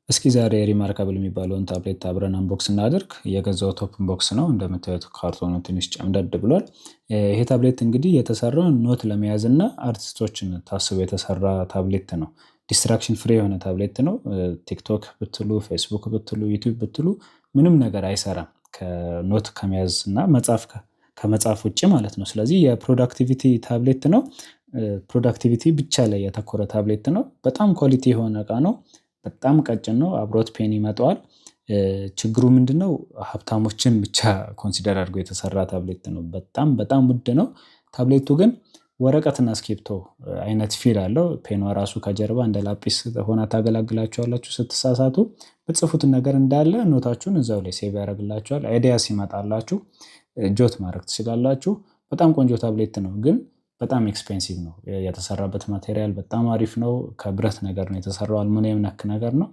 እስኪ ዛሬ reMarkable የሚባለውን ታብሌት አብረን unbox እናድርግ። የገዛሁት open box ነው። እንደምታዩት ካርቶኑ ትንሽ ጨምደድ ብሏል። ይሄ ታብሌት እንግዲህ የተሰራው note ለመያዝ እና አርቲስቶችን ታስቦ የተሰራ ታብሌት ነው። Distraction free የሆነ ታብሌት ነው። ቲክቶክ ብትሉ፣ ፌስቡክ ብትሉ፣ ዩቲዩብ ብትሉ ምንም ነገር አይሰራም ከ note ከመያዝ እና መጻፍ ከመጻፍ ውጭ ማለት ነው። ስለዚህ የ productivity tablet ነው። Productivity ብቻ ላይ ያተኮረ ታብሌት ነው። በጣም quality የሆነ እቃ ነው። በጣም ቀጭን ነው። አብሮት pen ይመጣዋል። ችግሩ ምንድነው? ሀብታሞችን ብቻ consider አድርጎ የተሰራ ታብሌት ነው። በጣም በጣም ውድ ነው። ታብሌቱ ግን ወረቀትና እስክሪብቶ አይነት feel አለው። Pen ኗ ራሱ ከጀርባ እንደ ላጲስ ሆና ታገለግላችኋለች። ስትሳሳቱ የምትጽፉትን ነገር እንዳለ note ኣችሁን እዛው ላይ save ያደርግላችኋል። Idea ሲመጣላችሁ jot ማድረግ ትችላላችሁ። በጣም ቆንጆ ታብሌት ነው፣ ግን በጣም expensive ነው። የተሰራበት material በጣም አሪፍ ነው። ከብረት ነገር ነው የተሰራው፣ አልሙኒየም ነክ ነገር ነው።